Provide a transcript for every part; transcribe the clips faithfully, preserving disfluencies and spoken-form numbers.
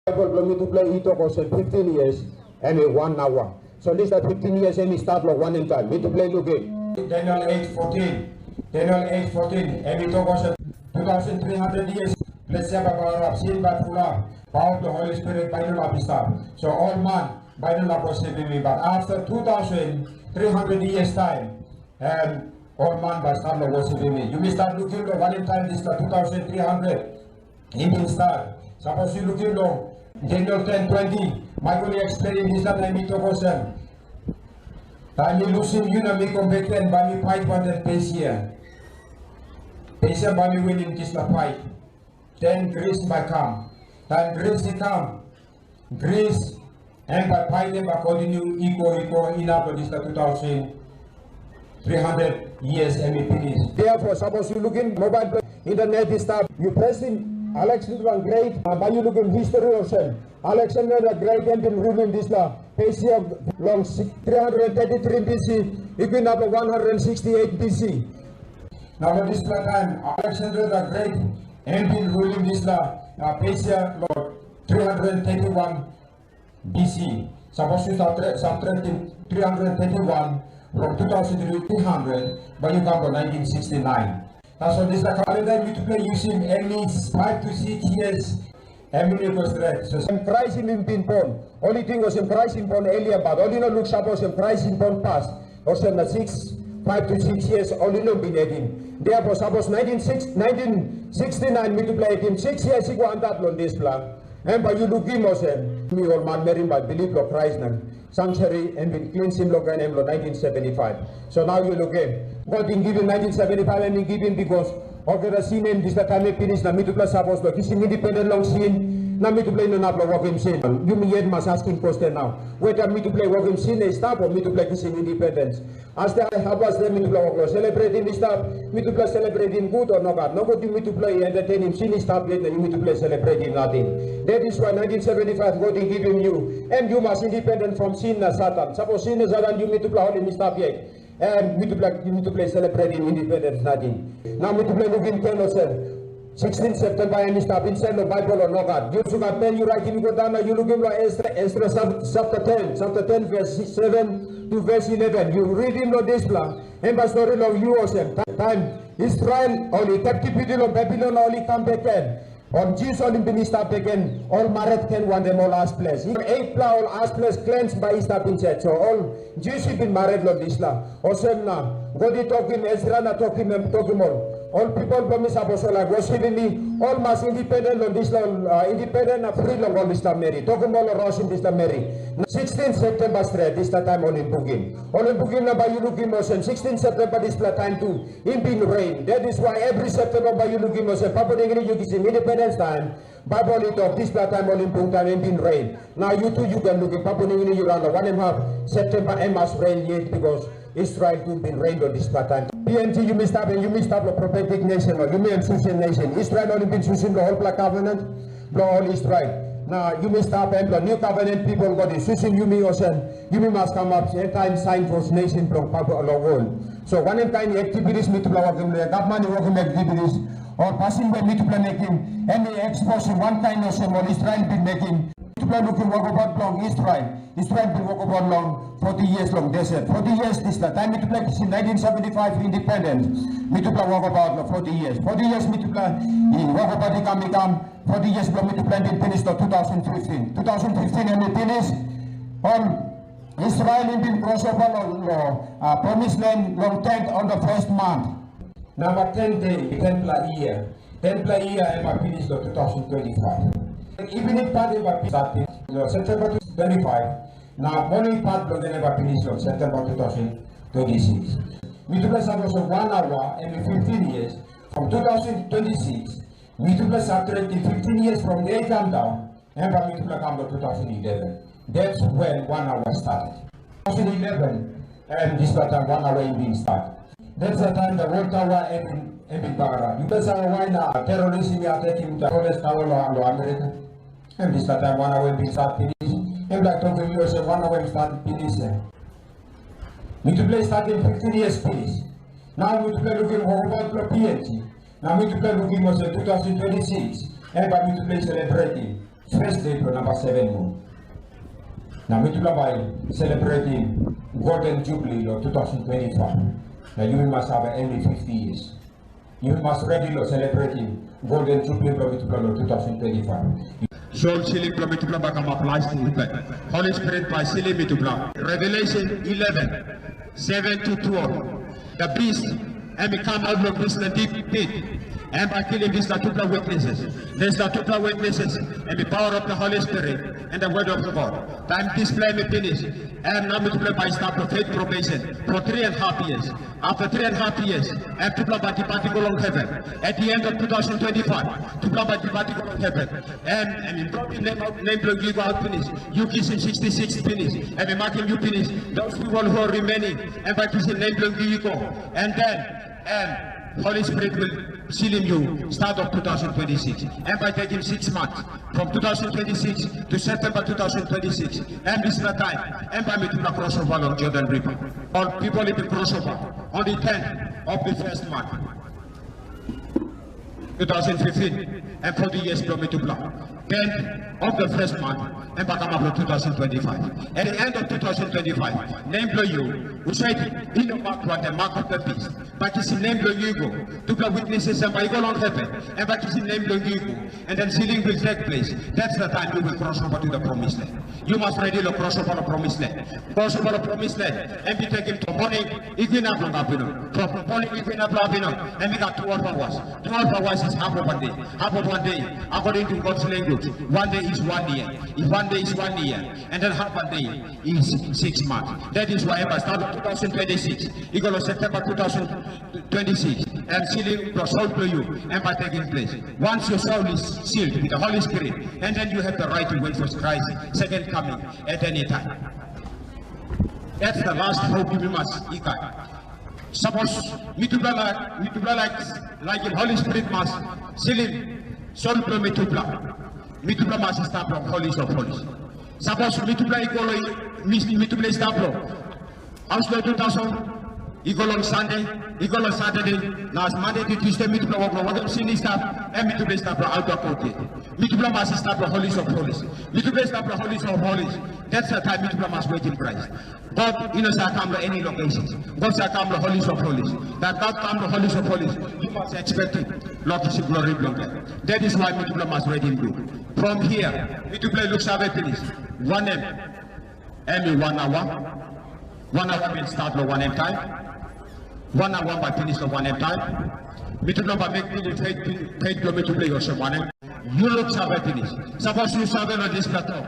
Baibel bilong mitupela i tok olsem fifteen years, em i wan aua. So dispela fifteen years em i start long wanem taim? Mitupela i lukim. Daniel eight fourteen. Daniel eight fourteen, em i tok olsem, two thousand three hundred years, ples ya bai bagarap, sin bai pulap, pawa bilong Holy Spirit bai no inap i stap. So ol man bai no inap worshipim mi, but after two thousand three hundred years time, em ol man bai stap long worshipim mi. Yumi stap lukim long wanem taim dispela two thousand three hundred i bin start. Sapos yu lukim long Daniel ten twenty, Michael i explainim dispela taim i tok olsem, taim mi lusim yu na mi go bek gen, bai mi pait wantaim Persia. Persia bai mi winim dispela pait. Den Gris bai kam. Taim Gris i kam, Gris em bai pait em bai kontinu i go i go inap long dispela two thousand three hundred years em i pinis. Therefore, sapos yu lukim mobile phone, internet i stap, yu presim Alexander Great, na bai yu lukim history olsem, Alexander the Great em bin rulim dispela Persia long si-, three hundred thirty-three B C, i go inap long one hundred sixty-eight B C. Na long dispela taim, Alexander the Great em bin rulim dispela, uh, Persia long three hundred thirty-one B C. Sapos yu subtract, subtractim three hundred thirty-one from two thousand three hundred, bai yu kam long nineteen sixty-nine. Tasol dispela kalenda mitupela yusim, em i five to six years, em i no go stret. So, em Krais i bin bon, ol i ting olsem Krais i bon elia, bat ol i no luksave olsem Krais i bon pas. Olsem na six, five to six years, ol i no bin edim. Therefore, sapos nineteen six, nineteen sixty-nine mitupela edim, six years i go antap long dispela, em bai yu lukim olsem, mi ol manmeri bai bilip long Krais na sanctuary em bin klinsim long em long nineteen seventy-five. So nau yu lukim, God i givim nineteen seventy-five, em i givim bikos olgeta sin em dispela taim i pinis, na mitupela sapos long kisim independent long sin, na mitupela i no inap long wokim sin. Yumi yet mas askim kwestian nau, weta mitupela i wokim sin na i stap, o mitupela i kisim independence? Asde, hapasde mitupela wok long selebretim i stap, mitupela selebretim gut o nogat? Nogut, yu mitupela i entertainim sin i stap yet na yu mitupela i selebretim nating. That is why nineteen seventy-five God i givim yu, em yu mas independent from sin na Satan. Sapos sin na Satan yu mitupela holim i stap yet, em mitupela, mitupela i selebretim independence nating. Na mitupela i lukim gen olsem, sixteen September em i stap insait long Baibel o nogat? Yu sugat pen yu raitim i go daun na yu lukim long Esra, Esra chap-, chapter ten, chapter ten verse seven to verse eleven. Yu ritim long dispela, em bai stori long yu olsem, ta-, taim Israel ol i captivity long Babilon, ol i kam bek gen. Ol Jews ol i bin i stap bek gen, ol marit gen wantaim ol as ples. Eitpela ol as ples clans bai i stap insait. So ol Jews i bin marit long dispela. Olsem na God i tokim Esra na tokim em, tokim ol, ol pipel bilong mi, sapos ol laik worshipim mi, ol mas independent long dispela, uh, independent na fri long ol dispela meri. Tokim ol long rausim dispela meri. Na sixteen September stret, dispela taim ol i bungim. Ol i bungim na bai yu lukim olsem, sixteen September dispela taim tu, i bin rain. That is why every September bai yu lukim olsem, Papua New Guinea yu kisim independence taim, Baibel i tok, dispela taim ol i bung taim em bin rain. Na yu tu yu ken lukim Papua New Guinea yu raun long wanem hap September em mas rain yet, bikos Israel tu bin rain long dispela taim. P N G yumi stap, em yumi stap long prophetic nation, o yumi em chosen nation. Israel ol i bin susim long olpela covenant bilong ol Israel. Na yumi stap em long new covenant people, God i susim yumi olsem, yumi mas kamap end time sign for nation bilong Papua long world. So wanem kain activities mitupela wokim long gavman i wokim activities, o pasin we mitupela mekim, em i exposim wankain olsem ol Israel bin mekim. Mitupela lukim wokabaut bilong Israel. Israel bin wokabaut long forty years long desert. Forty years dispela. Taim mitupela kisim nineteen seventy-five independence, mitupela wokabaut long forty years. Forty years mitupela i wokabaut i kam, i kam. Forty years bilong mitupela bin pinis long two thousand fifteen. Two thousand fifteen em i pinis. Ol Israel i bin crossover long, long, uh, promised land long tenth on the first month. Namba ten de, tenpela yia. Tenpela yia em bai pinis long two thousand twenty-five. Evening part em bai pinis long September twenty-five. Na morning part bilong en em bai pinis long September two thousand twenty-six. Mitupela save olsem wan aua em i fifteen years. From two thousand twenty-six, mitupela subtractim fifteen years from there i kam daun, em bai mitupela kam long two thousand eleven. That's when one hour started. Two thousand eleven, em dispela taim one hour i bin start. That's the time the world tower em bin, em bin bagarap. Yupela save why na terrorism i atakim the tallest tower lo, lo America? Em dispela taim one hour i bin start pinis. Em laik tokim yu olsem one hour i start pinis, eh? Mitupela i statim fifteen years pinis. Nau mitupela lukim wokabaut bilong P N G. Na mitupela lukim olsem two thousand twenty-six, em bai mitupela i selebretim. First day bilong namba seven mun. Na mitupela bai celebrating Golden Jubilee long two thousand twenty-five. Na yumi mas save em i fifty years. Yumi mas ready long celebrating Golden Jubilee bilong mitupela long two thousand twenty-five. Soul sealing bilong mitupela bai kamap last week. Holy Spirit bai sealing mitupela. Revelation eleven, seven to twelve. The beast, em i kam aut long dispela deep pit. Em bai kilim dispela tupela witnesses. Dispela tupela witnesses, em i power of the Holy Spirit and the word of the God. Taim dispela em i pinis, em na mitupela bai stap long faith probation for three and a half years. After three and a half years, em tupela bai depart i go long heaven. At the end of two thousand twenty-five, tupela bai depart i go long heaven. Em, em i brought nem, nem bilong yu go aut pinis. Yu kisim sixty-six pinis. Em i makim yu pinis. Those people who are remaining, em bai kisim nem bilong yu i go. And then, em, Holy Spirit will sealing you start of two thousand twenty-six. Em bai takim six months. From two thousand twenty-six to September two thousand twenty-six. Em dispela taim, em bai mitupela cross over long Jordan River. All people i bin cross over on the tenth of the first month. Two thousand fifteen, em forty years bilong mitupela. Tenth of the first month, em bai kamap long two thousand twenty-five. At the end of two thousand twenty-five, nem bilong yu, husat i no mak wantaim mark of the beast, bai kisim nem bilong yu i go. Tupela witnesses em bai i go long heaven, em bai kisim nem bilong yu i go. And then sealing will take place. That's the time you will cross over to the promised land. Yu mas ready long cross over long promised land. Cross over long promised land, em i tekim from morning i go inap long apinun. From morning i go inap long apinun, em i gat twelve hours. Twelve hours is half of a day. Half of a day, according to God's language, one day is one year. If one day is one year, and then half a day is six months. That is why, em bai start two thousand twenty-six, i go long September two thousand twenty-six, em sealing bilong soul bilong yu, em bai taking place. Once your soul is sealed with the Holy Spirit, and then you have the right to wait for Christ second coming at any time. That's the last hope we must ikai. Suppose mitupela laik, mitupela laik, laikim Holy Spirit mas sealing soul bilong mitupela, mitupela mas stap long Holies of Holies. Suppose mitupela i go long, mitupela i stap long Haus Lotu tasol, i go long Sande, i go long Satade, na Mande tu Tusde mitupela wok long wokim sin i stap, em mitupela i stap long auta kot yet. Mitupela mas i stap long Holies of Holies. Mitupela i stap long Holies of Holies. That's the time mitupela mas wetim Krais. God i no sa kam long any location. God sa kam long Holies of Holies. That God kam long Holies of Holies, you must expect him. Long kisim glori bilong em. That is why mitupela mas redim gut. From here, mitupela i luksave pinis. Wanem? Em i wan aua. Wan aua bin stat long wanem taim? Wan aua bai pinis long wanem taim? Mitupela bai mek pinis feit, feit bilong mitupela i olsem wanem? Yu luksave pinis. Sapos yu save long dispela tok,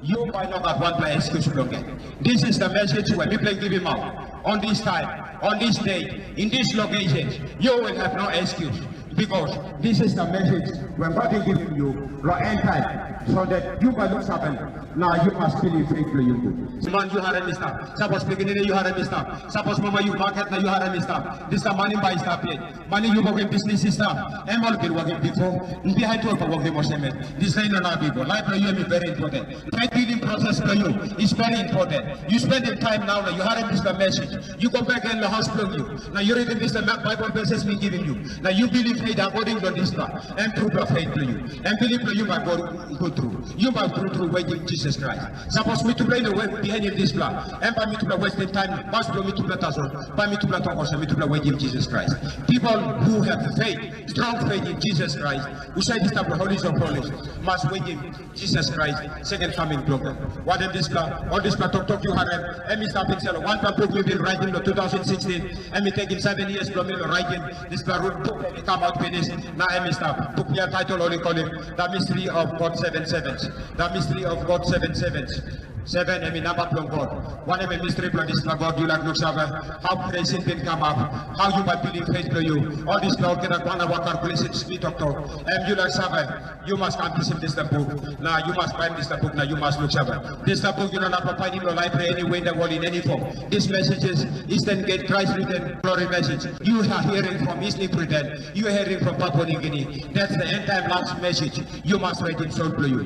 yu bai no gat wanpela excuse bilong en. This is the message we mipela i givim out on this time, on this day, in this location. You will have no excuse. Because this is the message when God is giving you long end time, so that you bai luksave, na yu mas bilip feit bilong yu gut. Man yu harim i stap, sapos pikinini yu harim i stap, sapos mama yu maket na yu harim i stap, dispela mani bai i stap yet. Mani yu wokim bisnis i stap, em ol bin wokim bipo, bihain tu ol bai wokim olsem yet. Dispela i no inap bipo. Laip bilong yu em i very important. Laip healing process bilong yu is very important. Yu spendim taim nau na yu harim dispela message. Yu go bek gen long haus bilong yu. Na yu ritim dispela Baibel verses mi givim yu. Na yu bilip feit according long dispela. Em trupela feit bilong yu. Em bilip bilong yu bai go gut tru. Yu bai tru tru wetim Jisas Krais. Sapos mitupela i no wet bihainim dispela, em bai mitupela westim taim, pas bilong mitupela tasol, bai mitupela tok olsem, mitupela wetim Jisas Krais. People who have faith, strong faith in Jesus Christ, husat i stap long Holies of Holies, mas wetim Jisas Krais, second coming bilong en. Wanem dispela, ol dispela toktok yu harim, em i stap insait long wanpela buk mi bin raitim long two thousand sixteen, em i tekim seven years bilong mi long raitim dispela rut buk, em i kam aut pinis, na em i stap. Buk ya title ol i kolim The Mystery of God Seven Sevens. The Mystery of God Seven Sevens. Seven em i namba bilong God. Wanem em mystery bilong dispela God, yu laik luksave? How creation bin come up? How yu bai bilip feit bilong yu? Ol dispela olgeta wan aua calculations mi toktok, em yu laik save? Yu mas kam kisim dispela buk, na yu mas baim dispela buk, na yu mas luksave. Dispela buk yu no inap painim long library anywhere in the world in any form. This message is Eastern Gate Christ Written Glory Message. You are hearing from Eastern Britain. You are hearing from Papua New Guinea. That's the end time last message. You must write in soul bilong yu.